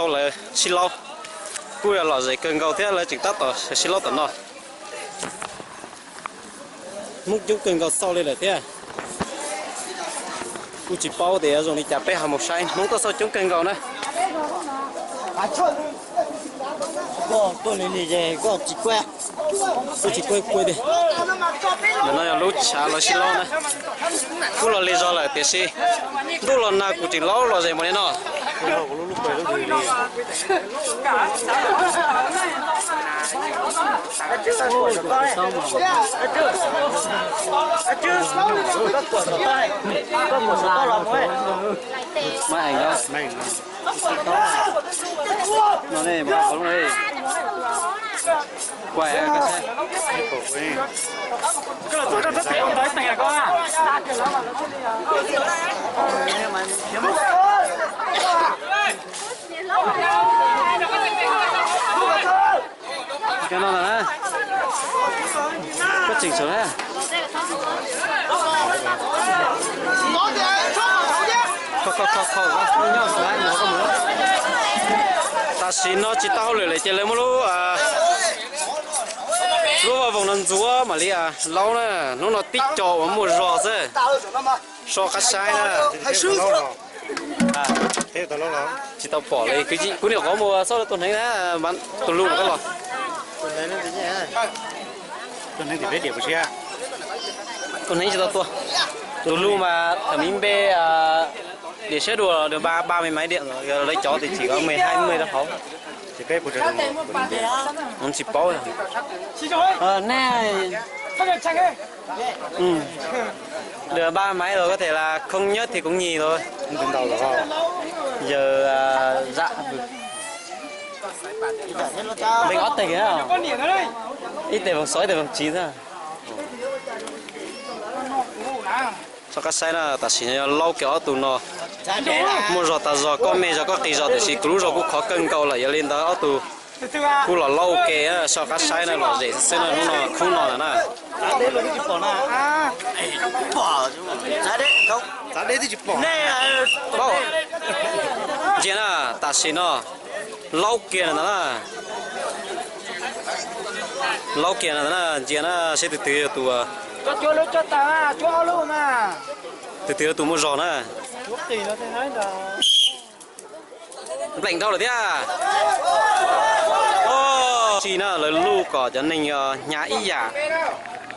Tau lawv sib laub, kuj yog lom zem kawg nkaus thiab, lawv tseem tab tom sib laub tom no. Hmoob coob kawg nkaus xauj li lawm thiab. Kuj tsis paub tias yuav zoo li cas, peb ho mus saib Hmoob tuaj xauj coob kawg nkaus na. Koj tuaj li li ces koj tsis kuaj, koj tsis kuaj kuaj tiag. Ntawm no yog lub tshav lawv sib laub na. Kuj los li zog lawm tiam sis ntuj los nag kuv tseem laub lom zem npaum li no. Maj eem no. No ne, maj eem no ne. Kuaj seb. Cov no ntag na. Koj tseem tsum na. Kho kho kho kho, nyob nyob mus. Tam sim no tsis tau hauj lwm lawm ces lawv muab lub, lub vaj voos no ntxuav mam li laub na. Hnub no tib co uas muaj zog xwb. So qab saib na. Tsis tau pom li, kuv niam qhuav mus xauj tus hneev na, tus lus koj los. Tus hneev tsis tau tua. Tus lus mas thaum mi npe, điểm sếp đùa được ba, ba mươi mấy điểm rồi, giờ lấy chó thì chỉ có mười hai mươi thôi. Tsis paub. Được ba mươi mấy rồi, có thể là không nhất thì cũng nhì thôi. Giờ dặn bên ót teg kìa. Ib teg vòng sáu, ib teg vòng chín á. Txhob qab saib na, tam sim no yog laub kiag ob tug no. Muaj zog tas zog, koj me zog koj qis zog, tiam sis kuv lub zog kuj khov kawg nkaus lawm, yog li ntawd ob tug kuj los laub ua ke, soj qab saib na, lom zem xwb na, hnub no khoob no lawm na. Ntsia na, tam sim no laub kiag na, laub kiag na, ntsia na seb tus twg yog tus, tus twg yog tus muaj zog na. Npleem dhau lawm thiab. Tsis na, lawv luj kom cov neeg hnyav ib yam,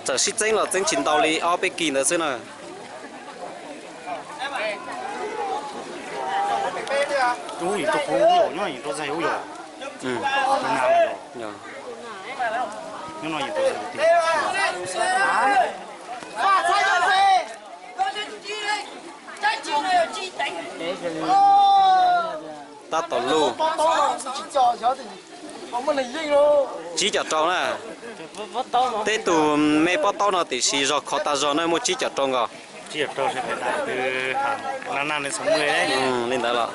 txawm sib txeeb los txeeb tsis ntau li ob peb kis ntawd xwb na. Tab tom luj. Tsib caum rau na. Tej tus me pob taub no tiam sis zog khov tas zog na, muaj tsib caum rau nkaus. Li ntawd los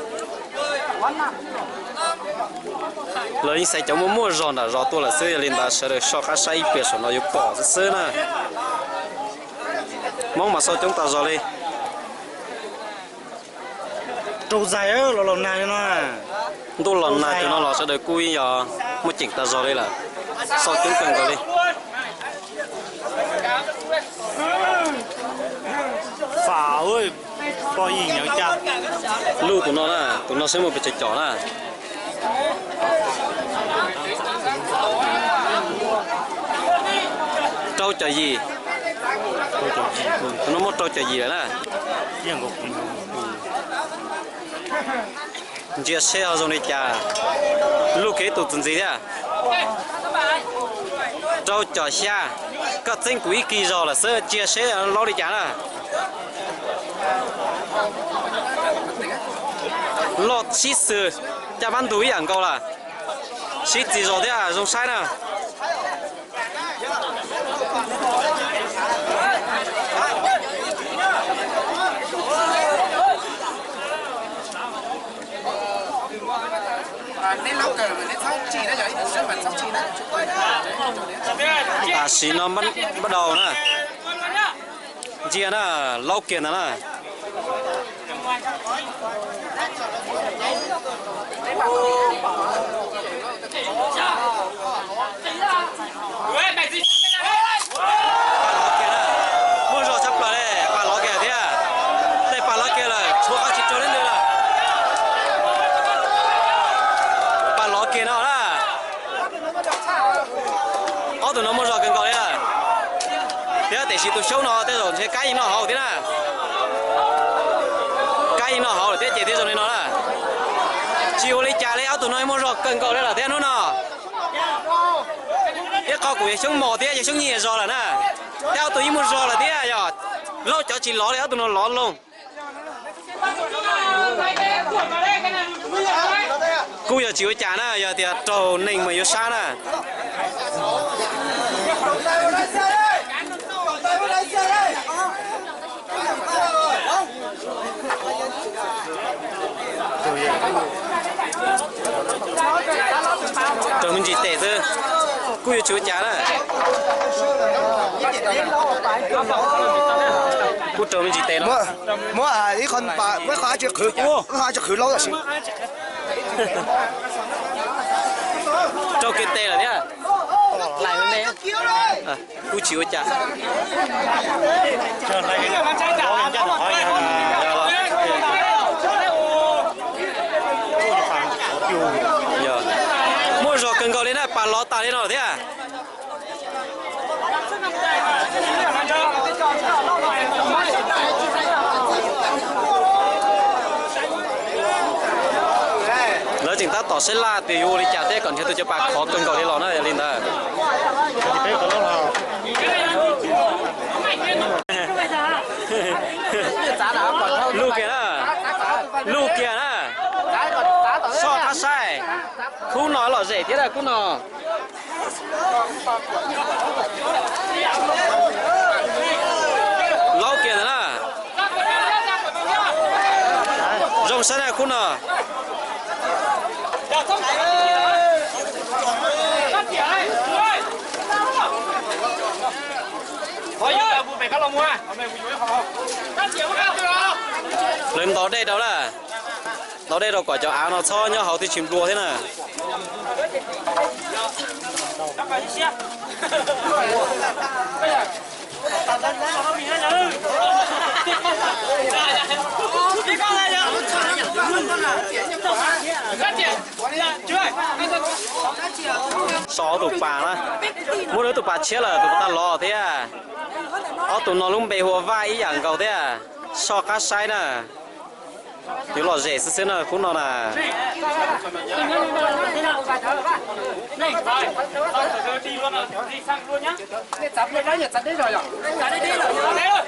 lawv yeej xaiv cov muaj muaj zog nram zos tuaj lawm xwb, yog li ntawd sawv daws soj qab saib ib pliag saum no yuav pom xwb xwb na. Hmoob mas xauj coob tas zog li. Rau zais los los nag li no. Ntuj los nag cov no los sawv daws kuj yog muaj ceem tas zog li lawm, xauj coob kawg nkaus li. Fam, poj yig nyob cas. Luj tus no na, tus no seb muaj pes tsawg caum na. Rau caum yim. Tus no muaj rau caum yim lawm na. Ntsia seb ho zoo li cas. Luj kiag ib tug txuas ntxiv thiab. Rau caum xya. Koj txeeb kuv ib kis zog lawm xwb, ntsia seb laub li cas na. Loj sib xws, caj vab ntug ib yam nkaus lawm. Sib txiv zog thiab zoo saib na. Tam sim no npaj daus na. Ntsia na, laub kiag ntag na. Muaj zog tshaj plaws li, pam lov kiag thiab. Tej pam lov kiag lawm, tshuav qhov tsis raug li ntawd lawm. Pam lov kiag no na. Ob tug no muaj zog kawg nkaus li lawm. Thiab tiam sis tus xyoob no tej zaum ntshe kab yeej noj hauv thiab na. Kab yeej noj hauv lawm thiab ces thiaj zoo li no na. Tsis ua li cas li, ob tug no muaj zog kawg nkaus li lawm thiab hnub no. Ib qho kuv yawg xyoob mos thiab yawg xyoob nyiag zog lawm na. Thiab ob tug yeej muaj zog lawm thiab, yog laub cov tsis lov li ob tug no lov loo. Kuj yog tsis ua cas na, yog tias raug neeg mas yuav sab na. Raug me ntsis tes xwb, kuj yuav tsis ua cas na. Kuj raug me ntsis tes los. Muab ib qho, muab qhov tsis qhwv, qhov tsis qhwv laub tam sim. Raug kiag tes lawm thiab. Kuj tsis ua cas. Muaj zog kawg nkaus li na, pam lov tas li no thiab. Lawv tseem tab tom saib laj tias yuav ua li cas thiab kom nrhiav tus cov pas khov kawg nkaus li los na, yog li ntawd. Luj kiag na, luj kiag na. Soj qab saib, khub no lom zem thiab na khub no. Laub kiag ntawd na. Zoo saib na khub no. Lawv ntaus dej rau na. Ntaus dej rau kom cov av no txhob nyob hauv thiaj tsis nplua thiab na. So ob tug pas na, muab tus pas tshiab lawm tus tau lov thiab. Ob tug no lub npe hu ua Vaj ib yam nkaus thiab, soj qab saib na. Yuav lom zem xwb xwb na khub no na.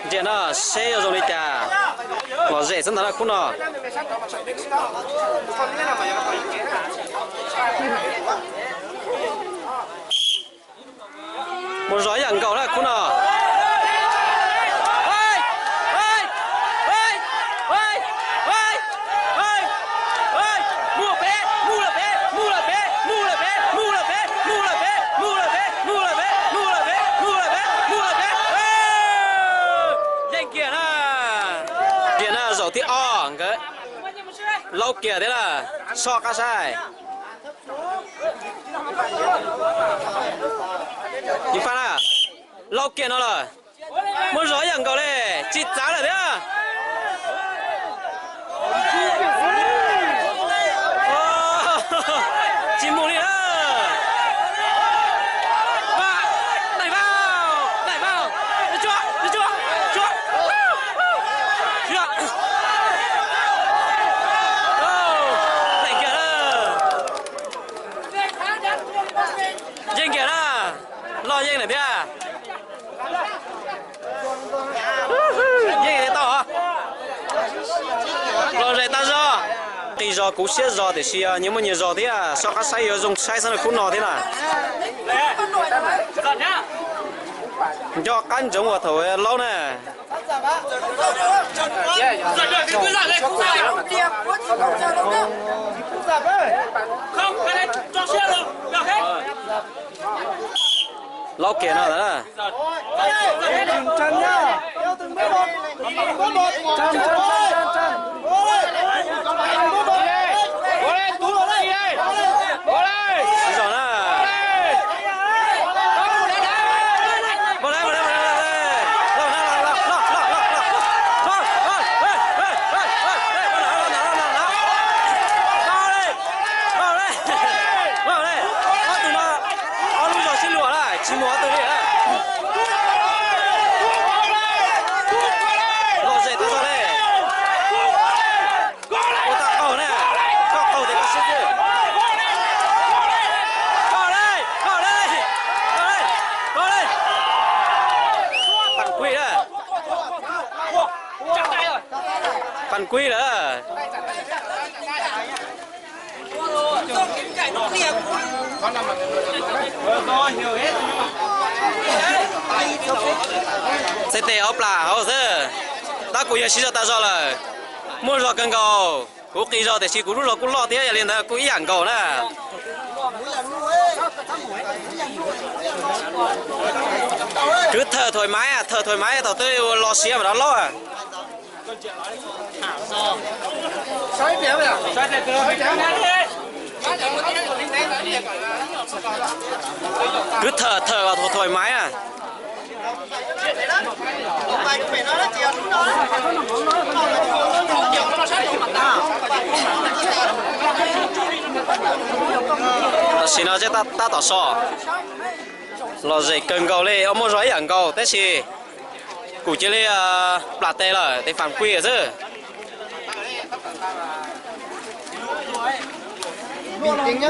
Ntsia no seb yuav zoo li cas. Lom zem xwb ntag na khub no. Muaj zog ib yam nkaus na khub no. Yeej kiag na. Kiag na zaum thib ob nkawd. Laub kiag thiab na. Soj qab saib. Ib fab na. Laub kiag no lawm. Muaj zog ib yam nkaus li, tsis txav lawm thiab. Tsis mus li na. Yeej kiag na. Loj yeej lawm thiab. Yeej tau. Lom zem tag zog. Qis zog kub siab zog tiam sis nyias muaj nyias zog thiab, soj qab saib yuav zoo saib xab na khub no thiab na. Nco qab ntsoov uas thaum laub na. Laub kiag no. Kuib lawm. Txhais tes ob plam hauv xwb, tab kuv yog siv zog tas zog lawm. Muaj zog kawg nkaus, kuv qis zog tiam sis kuv lub zog kuj loj thiab, yog li ntawd kuj ib yam nkaus na. Kwv thawm thoim maiv, thawm thoim maiv thaum twg los siav mas rov laub. Kwv thawm thawm thoim maiv. Tam sim no tab tom so, lom zem kawg nkaus li, muaj zog ib yam nkaus tab sis kuv cia li plam tes lawm, tes fam kui xwb.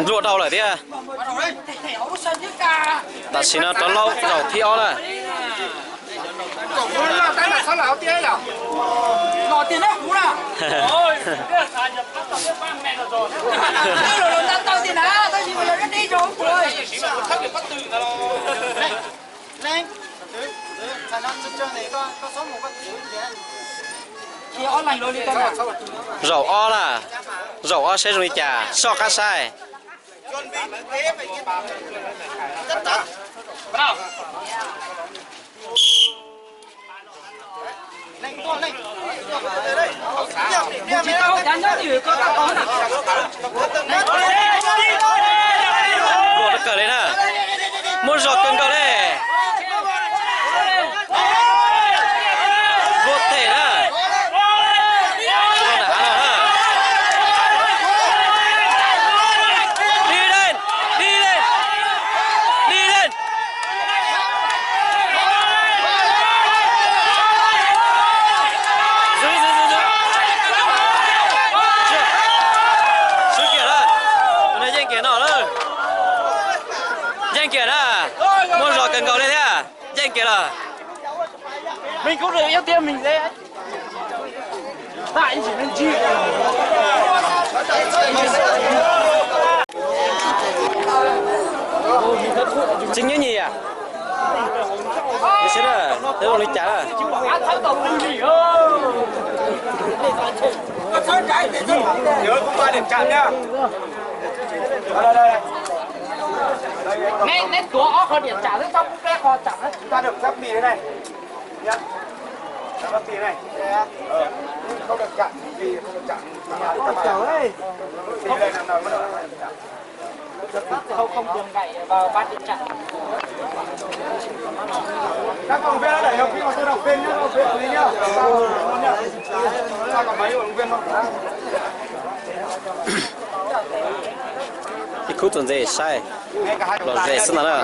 Npluaj dhau lawm thiab. Tam sim no rov laub zaum thib ob na. Zaum ob na, zaum ob saib zoo li cas, soj qab saib. Muaj zog kawg nkaus li. Vuag them na. Dib leej, dib leej, dib leej. Swb kiag lawm, tus no yeej kiag no lawm. Yeej kiag na, muaj zog kawg nkaus li thiab, yeej kiag lawm. Tsis nyob nyim. Li cas na? Neb tuav ob qho diam tsam xwb, txhob pub peb qho tsam na. Ib khub txuas ntse saib, lom zem xwb ntag na.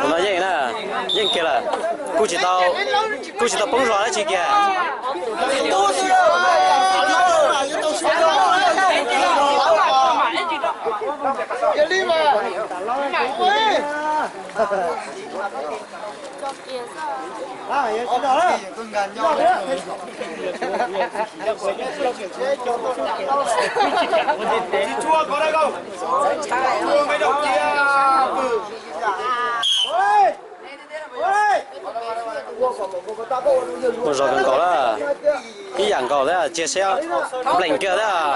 Tus no yeej na, yeej kiag lawm. Kuj tsis tau, kuj tsis tau poob zog dab tsi kiag. Muaj zog kawg nkaus lawm, ib yam nkaus thiab, cia seb, npleem kiag thiab.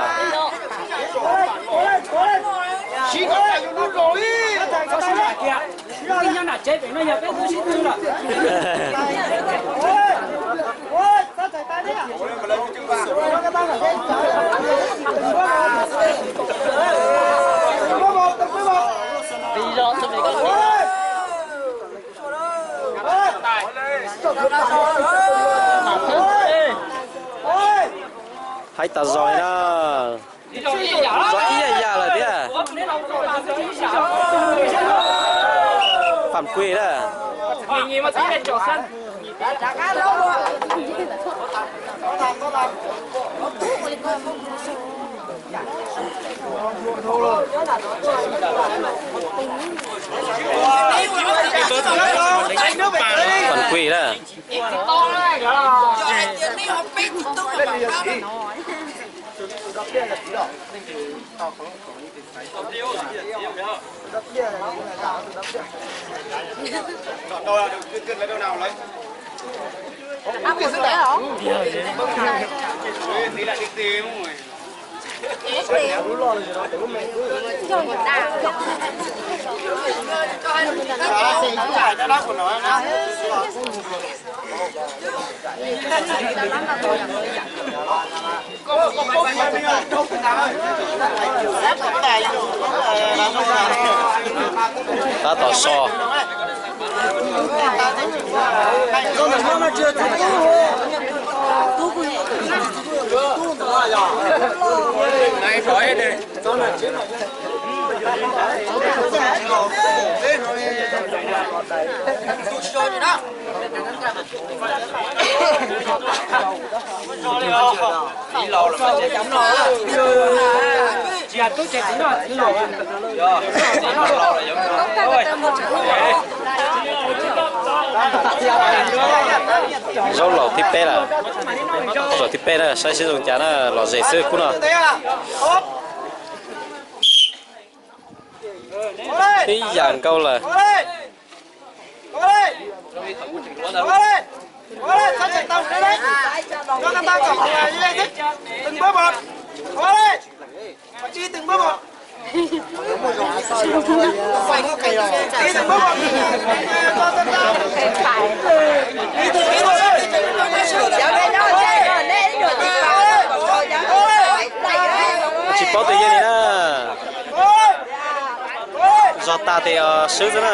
Haib tas zog li na. Zog ib yam yam lawm thiab. Tam kuj na. Tam kuj na. Tab tom so. Zaub laus thib peb lawm. Zaub laus thib peb na, saib seb zoo cas na, los zem xwb kub no. Ib yam nkaus lawm. Tsis paub tus yeej li na. Zog tas tes swb xwb na.